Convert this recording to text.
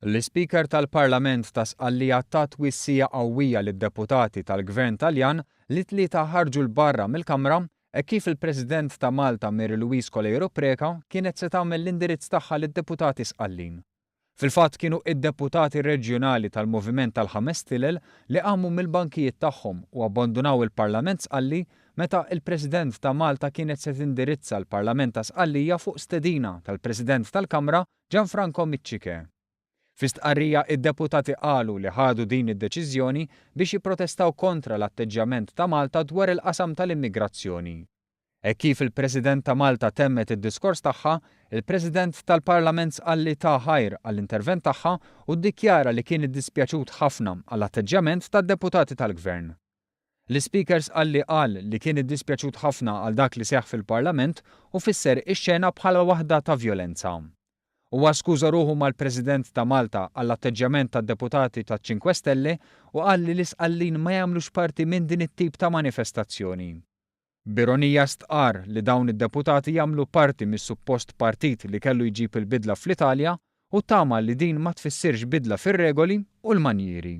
L-Ispeaker tal-Parlament ta' Sqallija ta twissija qawwija lid-deputati tal-Gvern Taljan li t-Tlieta ħarġu 'l barra mill-Kamra hekk kif il-President ta' Malta Mary Louise Coleiro Preca kienet se tagħmel l-indirizz tagħha lid-deputati Sqallin. Fil-fatt kienu id-deputati reġjonali tal-Moviment tal-Ħames Stilel li qamu mill-bankijiet tagħhom u abbandunaw il-Parlament Sqalli meta il-President ta' Malta kienet se tindirizza l-Parlament ta' Sqallija fuq stedina tal-President tal-Kamra Gianfranco Micciche. Fi stqarrija id-deputati qalu li ħadu din id-deċiżjoni biex jipprotestaw kontra l-atteġġjament ta' Malta dwar il-qasam tal-immigrazzjoni. Hekk kif il-President ta' Malta temmet id-diskors tagħha, il-President tal-Parlament Sqalli ta ħajr għall-intervent tagħha u ddikjara li kien iddispjaċut ħafna għall-atteġġjament tad-deputati tal-Gvern. L-Ispeaker Sqalli qal li kien iddispjaċut ħafna għal dak li seħħ fil-Parlament u fisser ix-xena bħala waħda ta' vjolenza. Huwa skuża ruħu mal-President ta' Malta għall-atteġġjament tad-deputati taċ-Cinque Stelle u qal li l-Isqallin ma jagħmlux parti minn din it-tip ta' manifestazzjoni. B'ironija stqarr li dawn id-deputati jagħmlu parti mis-suppost partit li kellu jġib il-bidla fl-Italja u tama li din ma tfissirx bidla fir-regoli u l-manjieri.